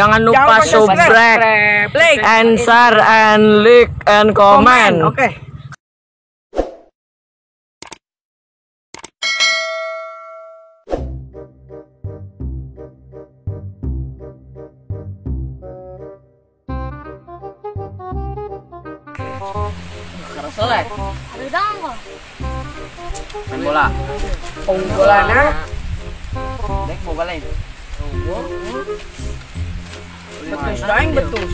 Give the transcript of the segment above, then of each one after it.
Jangan lupa subscribe, like, and share, and like, and comment. Oke. Soleh. Ada dong kok. Main bola. Bola na. Dek bola lain. Betus daing betus.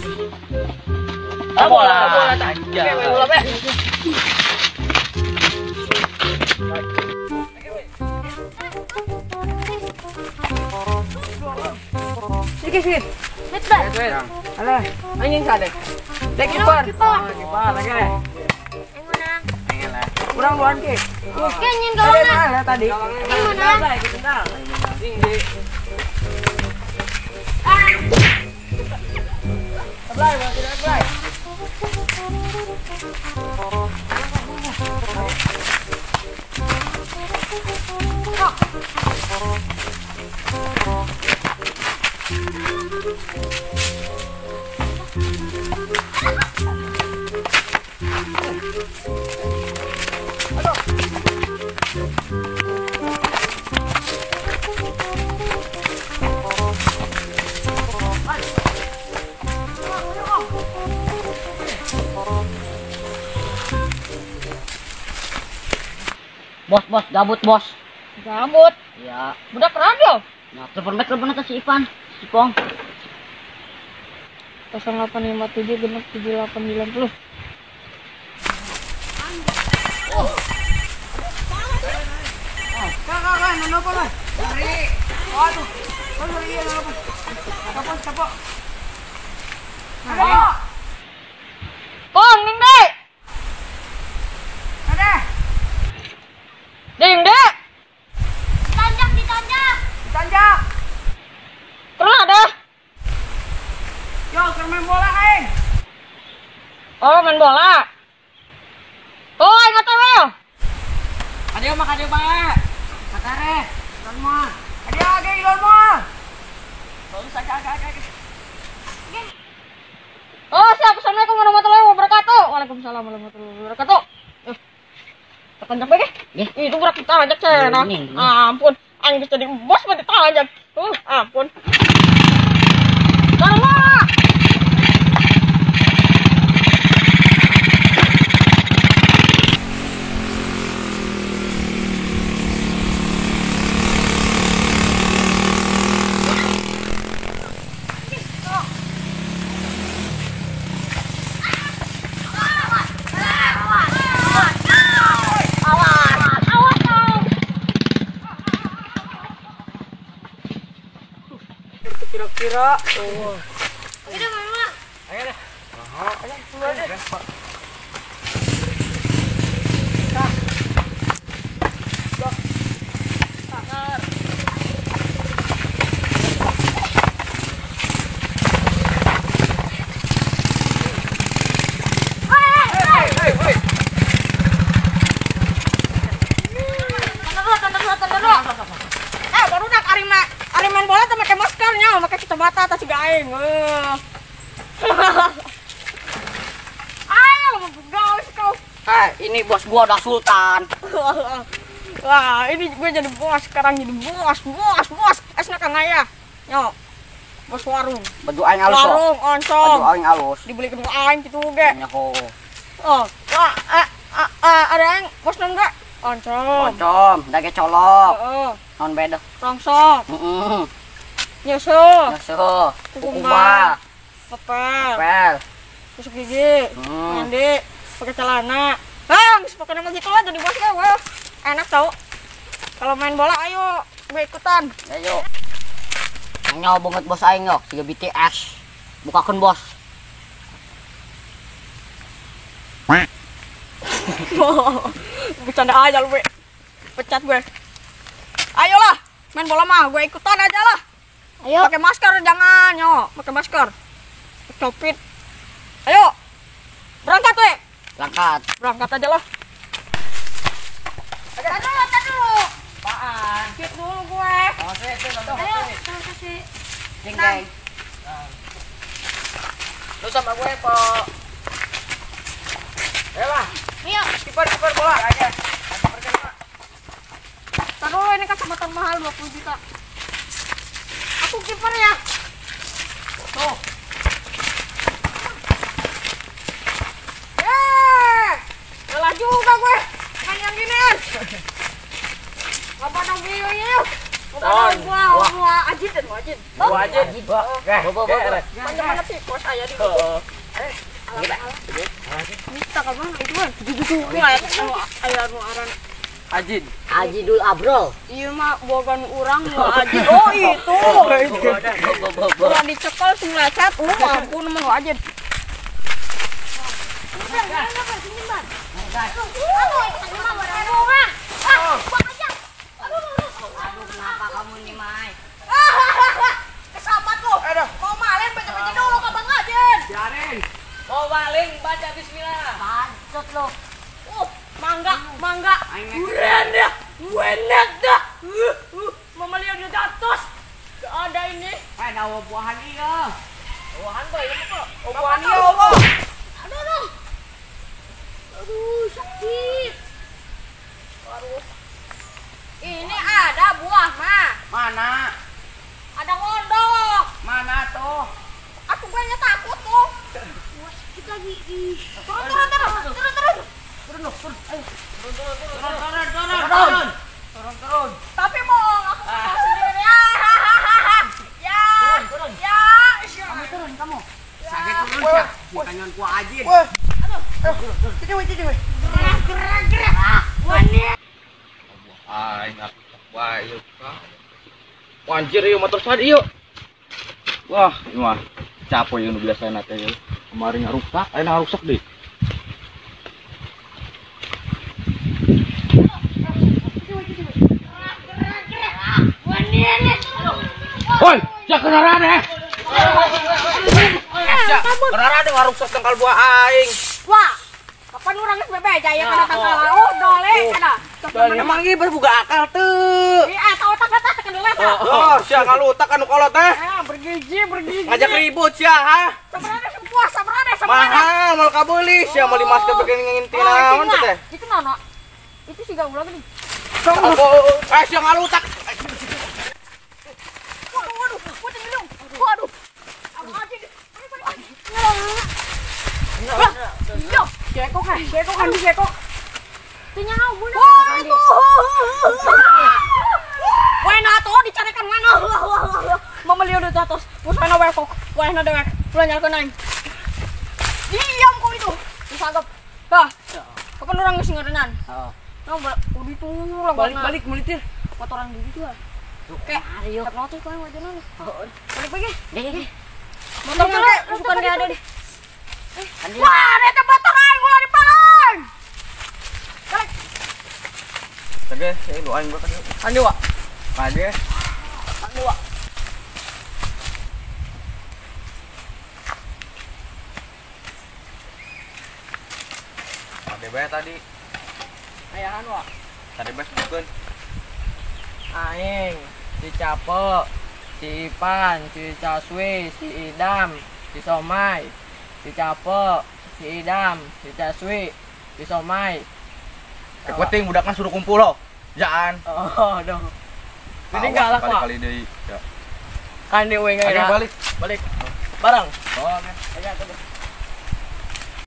Bola. Bola aja. Oke, main bola be. Sikit sikit. Betul. Alah, anjing sadek. Dek kiper. Kiper, oke. Kurang luan ke. Oke, nyin gawangna. Tadi. Mana? Sebelah, Bos, bos, gabut, bos. Gabut? Ya. Budak radio? Nah, telepon baik ke si Ivan, si Pong. 0857 genep 7890. Oh. Kak, nono lah. Dari. Waduh. Oh, iya, nono. Kapok, kapok. Ayo. Pong, ning dek. Ada. Ding dek. Ditanjak, ditanjak. Ditanjak. Pernah ada? Yo, keur main bola aing. Oh, main bola. Oh, aing teh we. Adio mah adio bae. Katare, lon moal. Adio ge lon moal. Bagus agak. Oh, siap. Assalamualaikum warahmatullahi wabarakatuh. Waalaikumsalam warahmatullahi wabarakatuh. Tekanjak bae ge. Itu budak ditanjak cenah. Ampun, aing geus jadi bos mah ditanjak. Ampun. Karena kira-kira. Oh. Udah, Mama. Ayo deh. Ayo, keluar deh. Main bola tuh pakai maskernya, pakai kacamata atas juga aing. Ayo lu begawe kau. Ini bos gua udah sultan. Wah, ini gue jadi bos sekarang, jadi bos, bos, bos. Esna kang aya. Yo. Bos warung. Baju aing alus. Warung oncom. Baju aing alus. Dibeli kedua aing gitu ge. Nyaho. Oh, wah, ada yang bos enggak? Oncom. Oncom, dage colok. Heeh. Non beda. Rongsok. Heeh. Nyusu. Nyusu. Kukumba. Pepel. Pepel. Tusuk gigi. Mandi, pakai celana. Bang, pokoknya mah gitu lah jadi bos gue. Enak tau. Kalau main bola ayo gue ikutan. Ayo. Nyawa banget bos aing yo, siga BTS. Bukakeun bos. Bercanda aja lu, gue. Pecat gue. Ayolah, main bola mah gue ikutan aja lah. Ayo. Pakai masker jangan, yo, pakai masker. Copit. Ayo. Berangkat, we. Berangkat. Berangkat aja lah. Aduh, aduh. Apaan? Fit dulu gue. Oh, sih, Ayo, kasih. Jeng, jeng. Lu sama gue, Po. Ayo lah. Ayo. Kiper bola. Aja. Taruh dulu ini kacamata mahal 20 juta. Aku kiper ya. Tuh. Kalah juga gue. Main yang gini. Apa dong gini? Gua ajit dan wajit. Gua ajit. Macam mana sih kos ayah di situ? Minta ke mana itu kan? Ini ayah nu aran Ajid. Ajidul Abrol. Iya mah bukan orang nu Ajid. Oh itu. Udah dicekal semlecet. Ampun mah nu Ajid. Aduh, kenapa kamu nih, Mai? Kesabat lu. Mau maling baca-baca dulu ke Bang Ajin. Biarin. Mau maling baca bismillah. Bacot lu. Mangga, mangga. Durian dah. Enak dah. Mama lihat di atas. Gak ada ini. Ada buahan iya. Buahan boy, ini kok. Buahan iya, apa? Aduh, aduh. Aduh, sakit. Aduh. Ini ada buah, mah. Mana? Ada ngondok. Mana tuh? Aku kayaknya takut tuh. Sakit lagi. Turun, turun, turun. Turun, turun. Turun, turun. Ayo. Turun, turun, turun. Turun, turun, turun. Turun, turun. Tapi bohong, aku mau sendiri. Ya. Ya. Turun, turun. Ya. Kamu turun, kamu. Sakit turun, ya. Bukannya ku ajin. Aduh. Sini, weh, sini, weh. Gerak, gerak, gerak. Wani. Aing aku wae yuk. Anjir ieu motor sadi yuk. Wah, ini mah capo ieu nu biasana teh yeuh. Kemarin ngarusak, ayeuna ngarusak deui. Woi, ya kendaraan eh. Ya, kendaraan ngarusak tangkal buah aing. Wah, kapan urang geus bebe jaya kana tangkal. Oh, dole kana. Emang ieu berbuka akal teu. Iya, eta otak eta tekan deuleu eta. Oh, sia ngalutak anu kolot teh. Bergiji, bergiji. Ngajak ribut sia, ha? Sabarana sebuah, sabarana, sabarana. Mahal mal kabeuli sia meuli masker beukeun nginti naon teh. Itu naon? Itu siga ulah geuning. Eh, sia ngalutak. Waduh, waduh, waduh, waduh. Aku aja. Iya, cekok kan, cekok kan, cekok. Tanya bunda. Wah, itu. Wena tuh dicarikan wena. Mama lihat di atas. Pusana wekok, wena dewek. Ulah nyalkeun aing. Diam kau itu. Disagap. Hah. Kapan orang geus ngarenan? Heeh. Nah, udah itu lah. Balik-balik melitir. Motoran diri tuh. Oke, ayo. Motor kau yang wajanan. Balik lagi. Deh. Motor kayak bukan kayak ada deh. Wah, ada motor aing ulah dipalang. Balik. Oke, saya doain gua kan. Andi, Wak. Andi. Andi, Wak. Ade bae tadi. Ayahan, Wak. Tadi bae sebutkeun. Aing, si Capek, si Ipan, si Caswi, si Idam, si Somai, si Capek, si Idam, si Caswi, si Somai. Kepenting budakna suruh kumpul loh. Jangan. Oh, dong. Ini galak, Pak. Kali-kali deui. Ya. Kan di we Balik. Balik. Bareng. Oh, oke. Ayo, terus.